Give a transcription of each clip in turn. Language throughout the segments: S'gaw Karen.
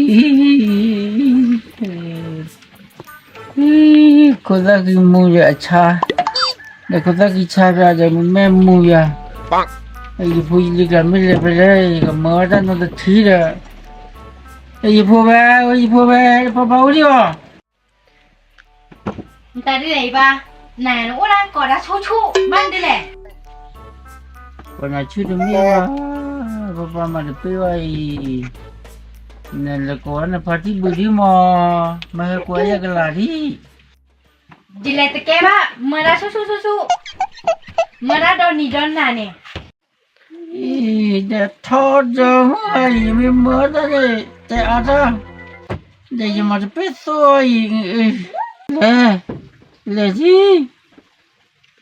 အံၤ, အံၤ, ခိၣ်သၣ်ဃံမူယၤအဆါ, ဒီးခိၣ်သၣ်ဃံဆါယၤဒီးမ့ၢ်မူယၤ, ယဖိယလံၤကျါမ့ၢ်လဲၤဖဲလဲၣ် ယကမၤတၢ်နီတထံဒီး, ယဖိဝဲ, ယဖိဝဲ, ပၢ်ပၢ်အိၣ်ဒံးအီၤ နတၢ်ဒ်လဲၣ်အံၤဘၣ်, နအိၣ်ဒၣ်ကိးတၢ်ဆူၣ်ဆူၣ် ဘၣ်ဒ်လဲၣ်, ပှၤနဆူၣ်တမ့ၢ်ဘၣ်, ပၢ်ပၢ်မၤတပ့ၢ်ဘၣ်အံၤ, နလဲၤကိးဝဲနဖါတံၢ်ဘုးဒံးမး, မ့ၢ်ဟဲကွဲယၤကလၤဒံး, ဒ်လဲၣ်တကဲဘၣ်, မၤတၢ်ဆူၣ်ဆူၣ်ဆူၣ်ဆူၣ်, မၤတၢ်ဒီနံၤဒီနၤန့ၣ် အံၤ ဒီးထီဒီးမုၢ်အံၤ မ့ၢ်မၤတၢ်န့ၣ် တဲအါတၢ်, ဒီးယမၤတပ့ၢ်သိအံၤ, လဲၤ, လဲၤထံ,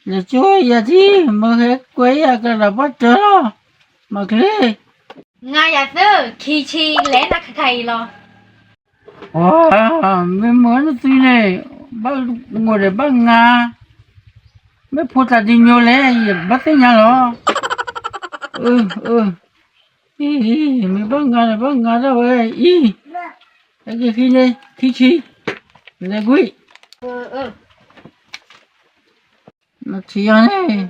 လဲၤကၠိယၤထံ, မ့ၢ်ဟဲကွဲယၤကလၤဘၣ်တၢ်လီၤ, မၤချ့, ငါယၤသၢ ခံဆံ လဲၤနၤခါခါအံၤလီၤ. မ့ၢ်မၤနသုန့ၣ် ဘၣ်ငိးဒီးဘၣ်ငါ, မ့ၢ်ဖိသၣ်ဒ်ညိလဲၣ် ယဘၣ်သ့ၣ်ညါလီၤ. မ့ၢ်ဘၣ်ငါဒီးဘၣ်ငါဒၣ်ဝဲအံၤ, ဟဲက့ၤခံန့ၣ် ခံဆံ, လဲၤကွံာ်, နထံၣ်အီၤန့ၣ်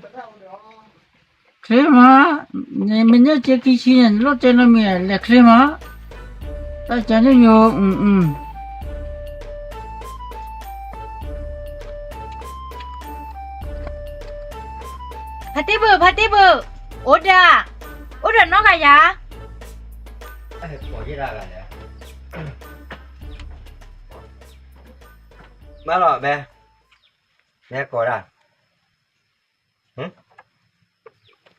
ချ့မး, နမ့ၢ်န့ၢ်က့ၤခံဆံန့ၣ် နလိၣ်တဲနီတမံၤ လဲၤချ့မး, တၢ်ကန့ၣ်ယိ, ဖါတံၢ်ဘုး ဖါတံၢ်ဘုး, အိၣ်ဒီး, အိၣ်ဒီးနီၢ်ဂၤယၤ, မၤလီၤဘဲ, မ့ၢ်ကိးဒၣ်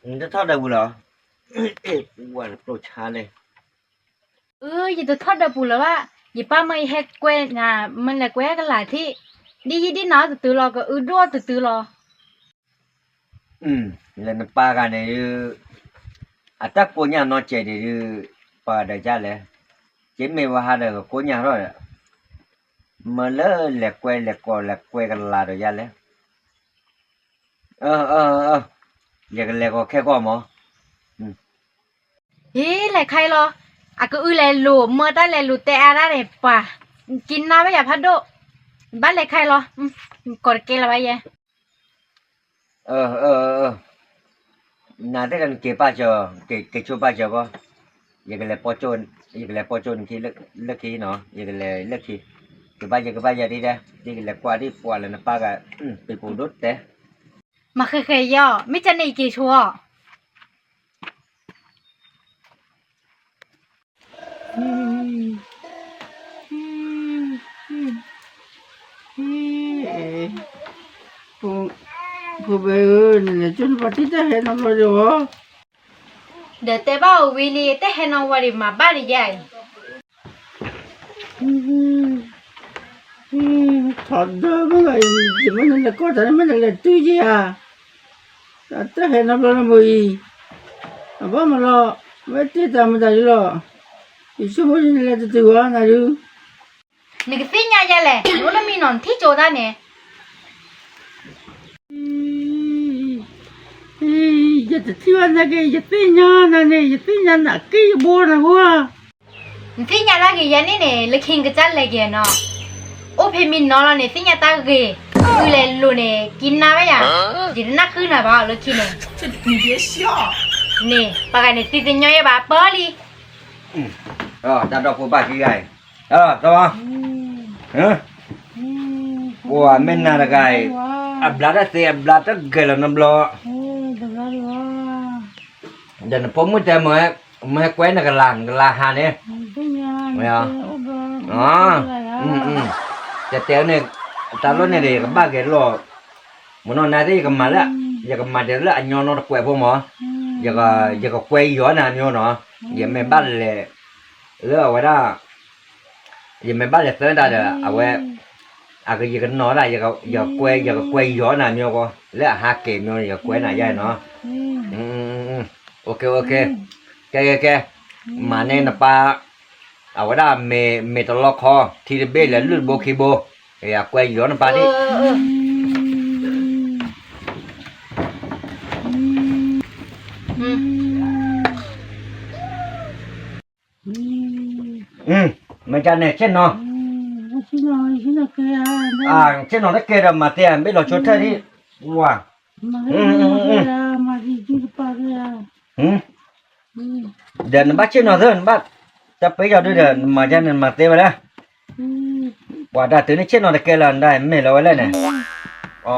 နတထီၣ်ဒီးပူၤလီၤ, ဝဲတပျိဆါလဲၣ်, အၢ ယတထီၣ်ဒီးပူၤလၢၤဘၣ်, ယပၢ်မၢယဟဲကွဲနၤ မ့ၢ်လဲၤကွဲကလၤထံၣ်, ဒ်ယံၣ်ဒ်နၤတတုၤလီၤ ကအုဒိၣ်တတုၤလီၤ, လၢနပၢ်ဂၤန့ၣ်ဒုး, အတၢ်ကိးညါနီတစဲးဒံးဒုး, ပှၤဒီးယၤလဲၣ်, ကမ့ၢ်ဝဲဟးဒီးကကိးညါထီၣ်ဒီး, မၢလၢလဲၤကွဲလဲၤကိးလဲၤကွဲကလၤဒီးယၤလဲၣ်, ယကလဲၤဂီၤခဲကီၢ်မး, ဟ့ လဲၤခါအံၤလီၤ, အကအုလဲၤလိာ် မၢတၢ်လဲၤလိာ်တဲအါဒၣ်န့ၣ် ပှၤကံနါဘၣ်ယၤဖးဒိၣ်, ဘၣ်လဲၤခါအံၤလီၤ, ကိးတကဲလၢၤဘၣ်ယဲ, နသ့ၣ်ဒီးနက့ၤပာ်စၢၤ, က့ၤဆိပာ်စၢၤကီး, ယကလဲၤ, ယကလဲၤပိာ်ကၠိနခံလၢခံနီၤ, ယကလဲၤလၢခံ, ကဘၣ်ယဲကဘၣ်ယဲဒ်ဒဲ, ဒ်ကလဲၤကွၢ်ဒ်ပှၤလၢနပၢ်ဂၤ, ပံၤပူၤဒိၣ်တဲ မၤဃဲဃဲယီၤ မ့ၢ်ကန့ၣ်ယက့ၤဆိအီၤ, ဖိဘဲဧၢ, နလဲၤကၠိနပၢ်ထံၣ်တၢ်ဟဲနီတဘျီဒီးအီၤ, ဒီးတဲဘၣ်အီၤဝံၤလံ တၢ်ဟဲနီတဝီဒီးမၤဘၣ်ဒီးယဲအံၤ, ထီဒါမ့ၢ်ဂ့ၤ, ယမ့ၢ်နလဲၤကိးတၢ်န့ၣ် မ့ၢ်နလဲၤတုၤယဲဧါ, တၢ်ဟဲနီတဘျီလၢမ့ၢ်အံၤ, အဘၣ်မးလီၤ, မ့ၢ်တ့ၢ်တၢ်မတၤဒ်လီၤ, ယဆိကမိၣ်ယနလဲၤတတုၤဘၣ်နၤဒုး နကသ့ၣ်ညါယဲလဲၣ်, နအိၣ်လၢမံနီၤ နထံၣ်ကၠိတၢ်န့ၣ်, ယတထံၣ်ဘၣ်နၤက့ၤ ယသ့ၣ်ညါနၤန့ၣ် ယသ့ၣ်ညါနၤက့ၤယဘိနၤဟူဧါ, နသ့ၣ်ညါတၢ်ဂ့ၤယဲန့ၣ်န့ၣ် လၢခံနကစၢ်လဲၤက့ၤနီၤ, အိၣ်ဖဲမံနီၤလီၤန့ၣ် သ့ၣ်ညါတၢ်ဂ့ၤ, အုလဲၤလိာ်န့ၣ် ကံနါဘၣ်ယၤ, ယတနၢ်ဃုနၤဘၣ်လၢခံန့ၣ်, န့ၣ် ပှၤဂၤန့ၣ် သံတညီယဲဘၣ်ပၢလံ တၢ်ဒီဖိဘၣ်ခံဂၤအံၤ, တၢ်, ပှၤမ့ၢ်နၤတဂၤအံၤ, အဘျါတၢ်သ့အဘျါတၢ်ဂဲၤလီၤနီတဘျီ, ဒီးနဖိမုၣ်တဲမ့ၢ်, မ့ၢ်ဟဲကွဲနကလၤ နကလၤဟးန့ၣ်, တဲတဲန့ၣ်, တၢ်လီၢ်န့ၣ်ဒီး ယကဘၣ်ဂဲၤလီၤ, မ့ၢ်နီၤနၤသ့ၣ်ယကမၤလၢ, ယကမၤဒဲးလၢအညီနီတကွဲးဖိမး, ယကကွဲယီၤနၤမ့ၢ်နီၤ, ယမ့ၢ်ဘၣ်လဲၤ, လၢအဝဲဒၣ် ယမ့ၢ်ဘၣ်လဲၤသၢတၢ်ဒီး အဝဲ, အကယကနီၤဒၣ်, ယကကွဲယီၤနၤမ့ၢ်ကီး လၢအဟးက့ၤမ့ၢ် ယကကွဲနၤယါနီၤ, ကဲကဲကဲ, မၤန့ၢ်နပၢ်, အဝဲဒၣ်မ့ၢ်တလီခီ, ထံတဘ့ၣ်လဲၤလုၢ်တဘိခံဘိ, ယကွဲယီၤနပၢ်ဒံး မ့ၢ် မ့ၢ်ကန့ၣ်ဆ့ၣ်နီၤ, ဆ့ၣ်နီၤတကဲဒီးမၤသ့ဧါ, ဘ့ၣ်လီၤဆိထၢၣ်ဒံး, ဝါ, ဒီးနဘၣ်ဆ့ၣ်နီၤသၢ, နဘၣ်တၢ်ပ့ၤယီၤဒုဒီး နမၤကန့ၣ်နမၤသ့ဝဲဒၣ်, ပှၤတၢ်တုၤန့ၣ်ဆ့ၣ်နီၤတကဲလၢၤ နဒၣ်မ့ၢ်လီၤဝဲလဲၣ်န့ၣ်, အ,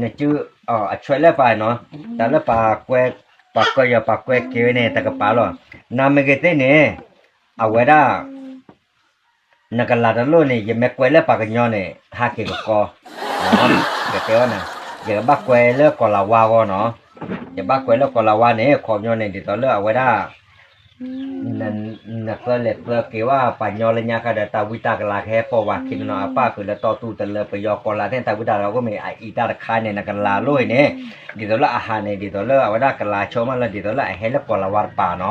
နစု, အဆွဲလၢပာ်နီၤ, တၢ်လၢပာ်ကွဲ, ပာ်ကွဲယီၤပာ်ကွဲက့ၤဝဲန့ၣ် တကပၤလီၤ, နမ့ၢ်ဂ့ၤသ့ၣ်န့ၣ်, အဝဲဒၣ် နကလၤတလိၣ်န့ၣ် ယမ့ၢ်ကွဲလၢပှၤကညီန့ၣ် ဟးက့ၤကကီ, ယတဲဝဲနၤ, ယကဘၣ်ကွဲလၢကီၢ်လၤဝါဂီၢ်နီၤ, ယဘၣ်ကွဲလၢကီၢ်လၤဝါန့ၣ် ခီပညီန့ၣ် ဒ်သိးလၢအဝဲဒၣ် နသၢလဲၤသၢက့ၤဝဲပှၤညီလၢညါခါဒီး တၢ်ဝံတၢ်ကလၤကဟဲပိာ်ဝဲခံနီၤနီၤ, အပၣ်ဃုာ်လၢတီတူၢ်တလၢပယီၤကီၢ်လၤသ့ၣ် တၢ်ဝံတၢ်ကလၤအိၣ်မ့ၢ်အအံၤတၢ်တခါန့ၣ် နကလၤလိၣ်အံၤန့ၣ်, ဒ်သိးလၢအဟးန့ၣ် ဒ်သိးလၢအဝဲဒၣ်ကလၤဆိမးလၢ ဒ်သိးလၢအဟဲလၢကီၢ်လၤဝါတပၤနီ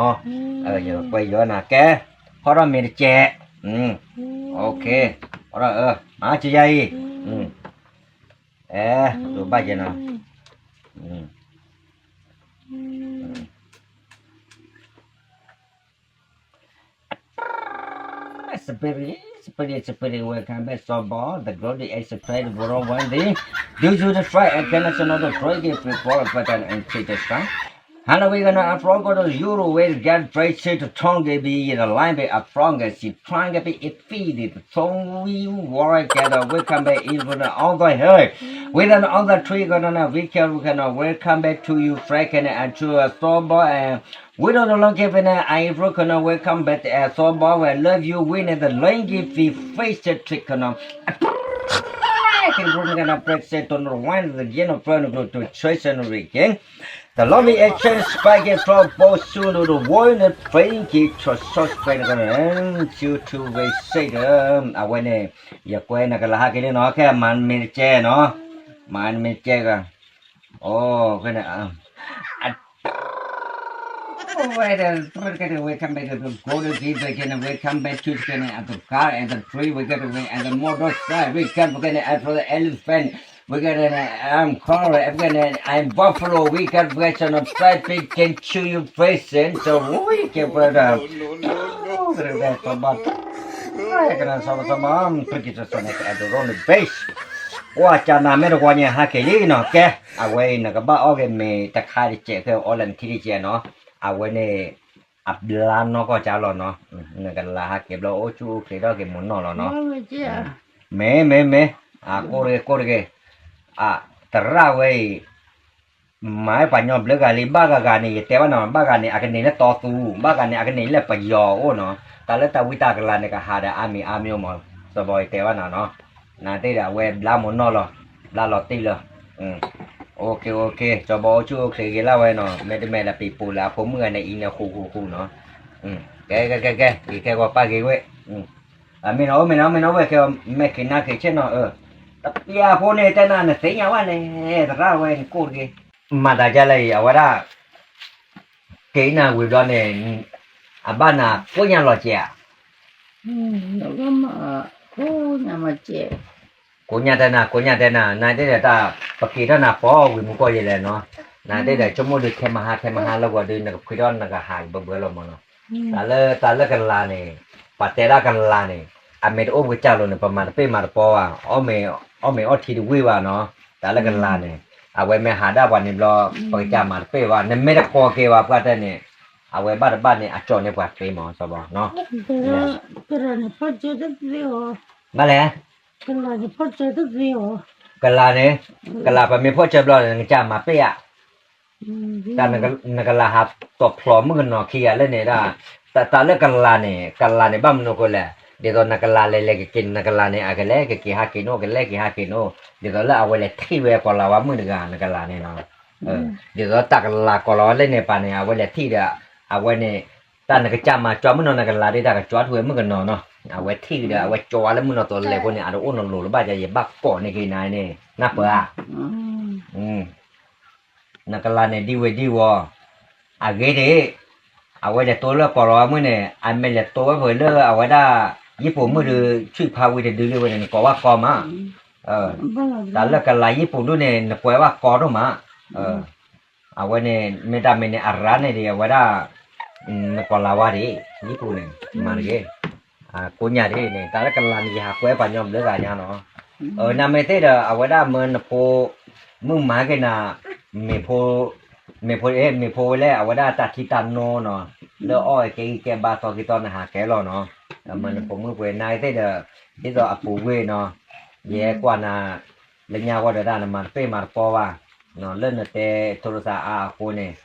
ၤ, ယကကွဲယီၤနၤကဲ, ဟီထီၣ်မ့ၢ်တကဲး, မၤစယါအံၤ, အဲ, ဘၣ်ကဲနီၤ Spirit, spirit, spirit, welcome back, Sobo, the glory and spirit, the world, one day. Do you the fight against another break it before a button and take the sun? Hana we gonna afro go to Euro we get break to tongue be in the line be a frog and she trying to be a feed it. So we work together, welcome back, even all the hurt. We then all the three gonna we can, we gonna welcome back to you, Frank and to a Sobo and We don't know if I broke no welcome back as all boy we love you we need the language we face the trick no. Can bring gonna break set on the wine the gen of friend go to church and weekend. The lobby exchange spike from both soon to the world and praying key to suspect gonna end you to we say the I went in. ယကွဲနကလဟက့ၤန့ၣ်နီၤ ခဲမၤမ့ၢ်ကဲနီၤ မၤမ့ၢ်ကဲက Oh, gonna um, I, oh, wait, uh, we're gonna wake up, make a good go to give again, and wake up back to the at the car and the tree, we're gonna wake and the motorcycle, we can, we're gonna add for the elephant, we're gonna, I'm car, I'm gonna, I'm buffalo, we got west on a flight, we can chew you present, so we can, we're the, we're gonna, we're gonna, some, some, um, pretty just on the road, base. ပှၤကနၣ်မ့ၢ်တဝီညါဟးက့ၤလံနီၤ ကဲ အဝဲအံၤနကဘၣ်အီၣ်က့ၤမ့ၤတခါတကဲး ခဲအီၣ်လၢနခံတကဲးနီၤ အဝဲန့ၣ် အဘျါနီၢ်ကီၢ်ကၢ်လီၤနီၤ နကလၤဟးက့ၤဘျီအိၣ်ဆူၣ်အိၣ်ချ့ထီၣ်က့ၤမ့ၤနီၢ်လီၤနီၤ မ့ၢ်မ့ၢ်မ့ၢ် အကိၢ်တဂ့ၤကိၢ်တဂ့ၤ အသရၣ်ဝဲအံၤ မၤပှၤညီဘျၢဂၤလံ ဘၣ်ဂၤဂၤန့ၣ် ယတဲဘၣ်နီၤ ဘၣ်ဂၤန့ၣ် အကန့ၢ်လၢတီသူ ဘၣ်ဂၤန့ၣ် အကန့ၢ်လၢပယီၤအိၣ်နီၤ တၢ်လၢတၢ်ဝံတၢ်ကလၤန့ၣ် ကဟးဒီးအါမံၤအါမံၤမး စီၤဘီယတဲဘၣ်နီၤနီၤ နသ့ၣ်ဒီးအဝဲဘျါမ့ၤနီၢ်လီၤ ဘျါလီၤတံၢ်လီၤ OK OK စီၤဘီအိၣ်ဆူၣ်အိၣ်ချ့ဂ့ၤလၢဝဲနီၤ မ့တမ့ၢ်လၢပံၤပူၤလၢအဖိမုၣ်ဂၤန့ၣ် အံၤန့ၣ်ဃူဃူဃူနီၤ ကဲကဲကဲကဲ ယကဲဂီၤပၢ်ဂ့ၤဝဲ မ့ၢ်နီၤ အိၣ်မ့ၢ်နီၤ မ့ၢ်နီၤ ဝဲကဲ မဲာ်က့ၤနါက့ၤဆ့ၣ်နီၤ တပျၢ်ဖိန့ၣ် တဲနၤနသ့ၣ်ညါဘၣ်န့ၣ် သရၣ်ဝဲန့ၣ်ကိၢ်တဂ့ၤ မၤသးဒ်လဲၣ်အံၤ အဝဲဒၣ် က့ၤနၤဝံၤဘျီန့ၣ် အဘၣ်နၤကိးညါလီၤကဲးဧါ ကိးညါတဲနၤ ကိးညါတဲနၤ နတဲဒီးတၢ် ပက့ၤထီၣ်နၤပီဝံၤမူကီၢ်ယဲလဲၣ်နီၤ နတဲဒီးဆိကမိၣ်ဒုးခဲမဟါခဲမဟါလၢဂီၤဒုး နကဖှံထီၣ်နကဟးဘၢဘၢလီၤမးနီၤ တၢ်လၢတၢ်လၢကလၤန့ၣ် ပှၤတဲဒၣ်ကလၤန့ၣ် အမ့ၢ်တအိၣ်ပကစၢ်လိၤန့ၣ် ပမၤတပ့ၢ်မၤတပီဘၣ် အီၣ်မ့ၤအီထံတဝ့ၢ်ဘၣ်နီၤ တၢ်လၢကလၤန့ၣ် အဝဲမ့ၢ်ဟးဒၣ်ပှၤန့ၣ်ဘျီ ပကစၢ်မၤတပ့ၢ်ဘၣ် နမ့ၢ်တကိးက့ၤဘၣ်ပှၤတဲန့ၣ် အဝဲဘၣ်တဘၣ်န့ၣ် အကၠီၣ်န့ၢ်ပှၤသ့မး စီၤဘီ ဘၣ်လဲၣ် ကလၤန့ၣ် ကလၤပမ့ၢ်ဖီၣ်စၢၤဘျီန့ၣ် နကစၢ်မၤပ့ၢ်ဧါ တၢ်နကလၤဟးတီၢ်ဖျိးမုၣ်ကနီၤခံဂၤလၢန့ၣ်ဒၣ် တၢ်လၢကလၤန့ၣ် ကလၤန့ၣ်ဘၣ်မနုၤဃိလဲၣ် ဒ်သိးနကလၤလဲၤလဲၤကက့ၤ နကလၤန့ၣ် အကလဲၤကက့ၤဟးက့ၤနီၣ် ကလဲၤက့ၤဟးက့ၤနီၣ် ဒ်သိးလၢအဝဲလဲၤထံၣ်ဝဲကီၢ်လၤဝါမုၣ်တဂၤ နကလၤန့ၣ်နီၤ ဒ်သိးတၢ်ကလၤကီၢ်လၤဝါလၢန့ၣ်ပၤန့ၣ် အဝဲလဲၤထံၣ်ဒီး အဝဲန့ၣ် တၢ်နကစၢ်မၤကၠီမုၣ်နီၤ နကလၤဒ်တၢ်ကကၠီထူဝဲမုၣ်ကနီၤနီၤ အဝဲထံၣ်ဒီး အဝဲကၠီဝဲလၢမုၣ်နီၤသိးလဲၤဃိန့ၣ် အတအိၣ်နီၤလိၤလၢၤဘၣ် ယဘၣ်ကိးန့ၢ်က့ၤနၤန့ၣ် နၢ်ပၢၢ်ဧါ နကလၤန့ၣ်ဒ်ဝဲဒ်ဝီၤ အဂ့ၤဒ်အံၤ အဝဲလဲၤတိလၢကီၢ်လီၤဝါမုၣ်န့ၣ် အမ့ၢ်လဲၤတိဝဲဖဲလၢအဝဲဒၣ် ယံၣ်ပိာ်မုၣ်ဒီး ဆွံၣ်ဖါဝံၤတဒုလံဝဲန့ၣ် နကိးဝဲကီမး တၢ်လၢကလၤယံၣ်ပိာ်ဒုန့ၣ် နကွဲးဝဲကီဒိၣ်မး အဝဲန့ၣ် မ့ၢ်တၢ်မ့ၢ်န့ၣ် အရၤန့ၣ်ဒီး အဝဲဒၣ် နကီၤလၤဝါဒံး ယံပူၤန့ၣ် မၤတဂ့ၤ, ကိးညၣ်ဒ်န့ၣ် တၢ်လၢကလၤန့ၣ် ယဟးကွဲးပှၤညီဘျၢဂၤညါနီၤ, နမ့ၢ်သ့ၣ်ဒီး အဝဲဒၣ်မၢနဖိ မုၢ်မၤက့ၤနၤ မ့ၢ်ဖိ မ့ၢ်ဖိ မ့ၢ်ဖိဝဲလဲၣ် အဝဲဒၣ်တၢ်ထံတၢ်နိနီၤ, လၢအီၣ်ကဲဂံၢ်ကဲဘါသီက့ၤသီနဟးကဲလီၤနီၤ, မၢနဖိမုၣ်ပှဲၤနၤသ့ၣ်ဒီး ဒ်သိးအပူၤကွံာ်နီၤ, ယဲကွၢ်နၤ လၢညါဝဲဒီးဒၣ်နမၤတပ့ၢ်မၤတပီဘၣ်, လၢနတဲထိရစၢအါအဃိန့ၣ်,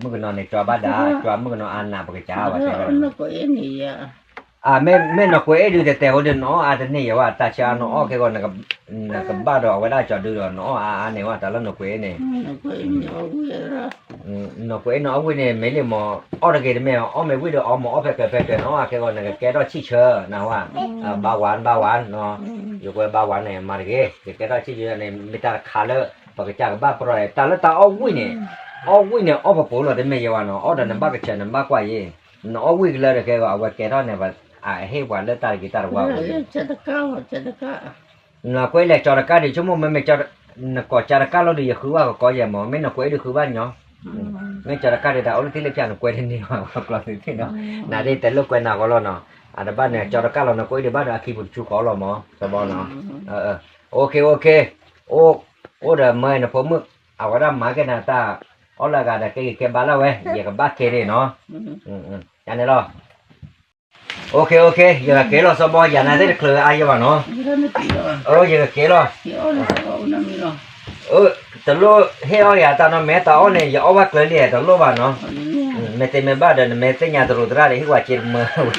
မုၣ်ကနီၤန့ၣ် ကၠီဘၣ်ဒၣ် ကၠီမုၣ်ကနီၤအါနးပကစၢ်ဘၣ်တဲဝဲ မ့ၢ်နီၢ်ကွဲးအ့ၣ်ဒုးတဲတဲဃိဒီး နအီၣ်အါတန့ၢ်ယဲဝဲ တၢ်ဆါအါနအီၣ်ခဲဂီၢ် နကဘၣ်ဒီးအဝဲဒၣ်ကၠီဒုဒီး နအီၣ်အါအါန့ၣ်ဝဲ တၢ်လၢနီၢ်ကွဲးအ့ၣ်န့ၣ်, နီၢ်ကွဲးအ့ၣ်နအီၣ်ဝံၣ်န့ၣ် မ့ၢ်လံမး အီၣ်တဂ့ၤတမ့ၢ် အီၣ်မ့ၢ်ဝံၣ်ဒီးအီၣ်မး အီၣ်ဖဲကျၢၤဖဲကျၢၤ နအီၣ်အါခဲဂီၢ် နကကဲထီၣ်ဆံၣ်ဆၢ နဟါ, ဘၣ်ဝါ ဘၣ်ဝါ, ယကွဲးဘၣ်ဝါန့ၣ် မၤတဂ့ၤ ယကဲထီၣ်ဆံၣ်ဆၢန့ၣ် မ့ၢ်တၢ်တခါလၢ ပကစၢ်ကဘၣ်ပရီၢ် တၢ်လၢတၢ်အီၣ်ဝံၣ်န့ၣ်, အီၣ်ဝံၣ်န့ၣ် အီၣ်ပပိာ်လီၤတမ့ၢ်ယဲဝဲနီၤ, အီၣ်ဒီးနဘၣ်ကစၢ်နဘၣ်ကွၢ်ယဲ, နအီၣ်ဝံၣ်ကလၢတကဲဂီၢ် အဝဲကဲထီၣ်န့ၣ် အဟ့ၣ်ပှၤလၢတၢ်တဂ့ၤတၢ်တဝါဝဲ နကွဲးလဲၤကၠီတကၣ်ဒံး ဆိကမိၣ်မ့မ့ၢ် နကိးကၠီတကၣ်လီၤဒီး ယဃုဘၣ်ကကီယဲမး မ့ၢ်နကွဲးအ့ၣ်ဒုးဃုဘၣ်ညီ, မ့ၢ်ကၠီတကၣ်ဒံး တၢ်အိၣ်လၢထံၣ်လၢဖၠၣ် နကွဲးတန့ၢ်ဘၣ် ကျီသ့ၣ်နီၤ, နဒ်တဲလိာ်ကွဲးနၤဂီၢ်လီၤနီၤ, အတဘၣ်န့ၣ် ကၠီတကၣ်လီၤ နကွဲးအ့ၣ်ဒုးဘၣ်ဒီးအခံပူၤတဆူဃီလီၤမး စီၤဘီနီၤ, အိၣ်ခ့ အိၣ်ခ့, အိၣ်ဒီးမၢနဖိမုၣ် အဝဲဒၣ်မၤက့ၤနၤတၢ် အီၣ်လၢအဂၤဒီးကဲဂ့ၤကဲဘါလၢဝဲ ယကဘၣ်ကဲဒၣ်နီၤ, ယၤန့ၣ်လီၤ အိၣ်ခ့ အိၣ်ခ့ ယကက့ၤလီၤ စီၤဘီ ယၤနၤသ့ၣ်တချုးအါယဲဘၣ်နီၤ, ယကက့ၤလီၤ, တလိၣ်ဟ့ၣ်အီၣ်ယၤတၢ်နီတမံၤ တၢ်အီၣ်န့ၣ် ယအီၣ်ဘၣ်ကျၢၤလံ တလိၣ်ဘၣ်နီၤ, မ့ၢ်သ့မ့ၢ်ဘၣ်ဒီး နမ့ၢ်သ့ၣ်ညါတရူးသရၣ်ဒီး ဟ့ၣ်ဝဲစ့တမၢဝဲ,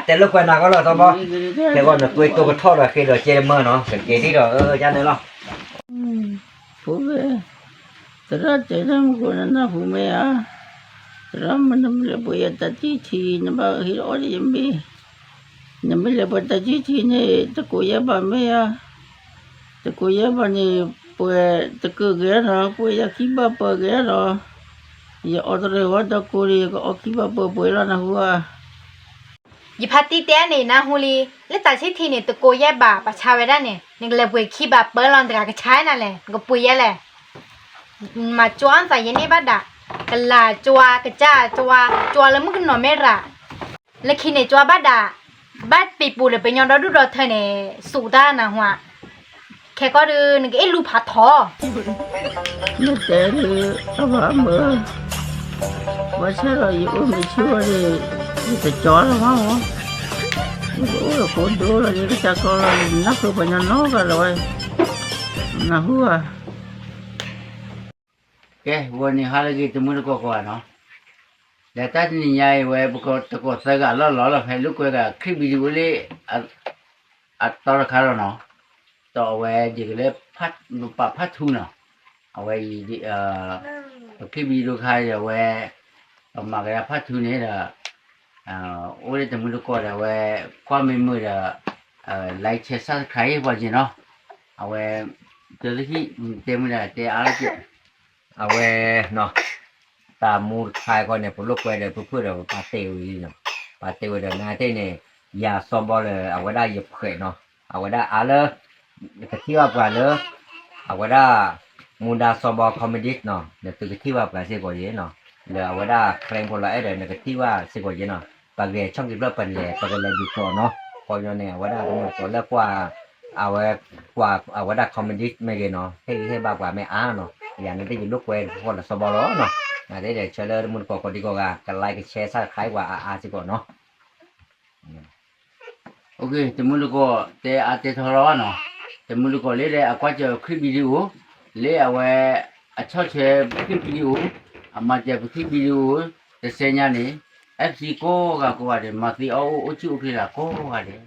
တဲလိာ်ကွဲးနၤဂီၢ်လီၤ စီၤဘီ, ခဲဂီၢ်နသွံတိကထီၣ်ဒီးဃ့ဒီးစ့တမၢနီၤ ကက့ၤဒ်ဒီး ယၤန့ၣ်လီၤ ဖိဝဲ, သရၣ်တဲတၢ်မုၢ်ကိးနနၢ်ဟူမ့ၢ်ဧါ, သရၣ်မ့ၢ်နမ့ၢ်လဲၤပှ့ၤယတၢ်ထံၣ်ထံ နဘၣ်ဟ့ၣ်အီၣ်ဒ်ယမ့ၢ်, နမ့ၢ်လဲၤပှ့ၤတၢ်ထံၣ်ထံန့ၣ် တကိးယဲၢ်ဘၣ်မ့ၢ်ဧါ, တကိးယဲၢ်ဘၣ်န့ၣ် ပှဲၤတကၢၢ်က့ၤဒီး ပှဲၤယခံဘၣ်ပၢၢ်က့ၤဒီး, ယအီၣ်တရံးဝဲဒီးကိးဒီး ယကအီၣ်ခံဘၣ်ပၢၢ်ပှဲၤလီၤနၢ်ဟူဧါ ယဖါတံၢ်တဲန့ၣ် နၢ်ဟူလံ, လၢတၢ်ဆံၣ်ထံန့ၣ် တကိးယဲၢ်ဘၣ် ပှၤဆါဝဲဒၣ်န့ၣ် နကလဲၤပှ့ၤခံဘၣ်ပၢၢ်လီၤ နတဂၤကဆါနၤလဲၣ် နကပှ့ၤယဲၢ်လဲၣ်, မၤကၠီအသးယဲန့ၣ်ဘၣ်ဒၣ်, ကလၤကၠီ ကစၢ်ကၠီ ကၠီလၢမုၣ်ကနီၤမဲရၤ, လၢခံန့ၣ်ကၠီဘၣ်ဒၣ်, ဘၣ်ပံၤပူၤလၢပညီဒီဒူၣ်ဒီထၢန့ၣ် စူးတၢ်နၢ်ဟူဧါ, ခဲကီၢ်ဒုး နကအ့ၣ်လူဖးထီ နတဲဒုး အဘၣ်မုၢ်, ဘၣ်ဆၣ်ဒီးယအိၣ်မ့ၢ်ဆူၣ်ဝဲန့ၣ် ယတကၠီလၢၤဘၣ်မး, ယကအိၣ်ဒီးကိးဒိလီၤ ယကစၢ်ကီလီၤ နနၢ်ဃုပှၤညီနီတဂၤလၢၤဝဲ, နၢ်ဟူဧါ. ကဲ ဂီၤနံၤဟါလၢအဂ့ၤ တမုၢ်တကိးကိးဂၤနီၤ, ဒီးတၢ်တနံၤညါအံၤဝဲ ပတကိးသၢဂၤလီၢ်လီၢ်လီၤ ဖဲလိာ်ကွဲဂၤ ခရံာ် video လၢ အတီတခါလီၤနီၤ, ဒီးအဝဲယကလၢ ပပာ် part two နီၤ, အဝဲ ပခရံာ် video တခါဒီးအဝဲ ပမၤကဒါ part two န့ၣ်ဒီး အိၣ်လၢတမုၢ်တကိးဒီးအဝဲ ကွၢ်မ့ၢ်မုာ်ဒီး like share subscribe ပှၤက့ၤနီၤ, အဝဲ တလၢဟံၣ် တဲမုာ်ဒီးတဲအါလီၤက့ၤ အဝဲ တၢ်မူတခါအံၤဃီန့ၣ် ပလိာ်ကွဲဒီးပဖုၣ်ဒီးပပာ်တ့ၢ်ဝံၤလံနီၤ, ပာ်တ့ၢ်ဝံၤဒီးနသ့ၣ်န့ၣ် ယၤစီၤဘီလၢအဝဲဒၣ်ယဖှဲးနီၤ, အဝဲဒၣ်အါလၢ ကထံၣ်ဘၣ်ပှၤလၢ အဝဲဒၣ် မူဒါစီၤဘီ comedy နီၤ, နသုကထံၣ်ဘၣ်ပှၤစ့ၢ်ကီးယဲနီၤ, လၢအဝဲဒၣ် crank ဖိလီၤအဲၣ်ဒီး နကထံၣ်ဘၣ်စ့ၢ်ကီးယဲနီၤ, ပဂဲၤဆီၣ်ကံၤဖျၢၣ်ပလဲၤ ပကလဲၤဒုးကီးနီၤ, ခီပညီန့ၣ် အဝဲဒၣ်တမုၢ်တကိးလၢကွၢ် အဝဲ ကွၢ်အဝဲဒၣ် comedy မ့ၢ်ဂ့ၤနီၤ, ဟ့ၣ်ဂံၢ်ဟ့ၣ်ဘါပှၤမ့ၢ်အါနီၤ, ယၤန့ၣ်သ့ၣ်ယလိာ်ကွဲဃီလၢစီၤဘီလီၤနီၤ, နသ့ၣ်ဒီးဆၢလၢတမုၢ်တကိးကိးဒံကိးဂၤ က like share subscribe ပှၤအါအါစ့ၢ်ကီးနီၤ တမုၢ်တကိးတဲအါတဲထီလီၤနီၤ, တမုၢ်တကိးလၢဒီးအကွၢ်စၢၤခရံာ် video လၢအဝဲ အဆီၣ်ထွဲခရံာ် video, အမၤစၢၤပခရံာ် video တစဲးညါန့ၣ်, FC ကိးဂၤကိးဂၤဒီး မၤသ့အီၣ်အိၣ်အိၣ်ဆူၣ်အိၣ်ချ့လၢကိးဂၤဒဲး,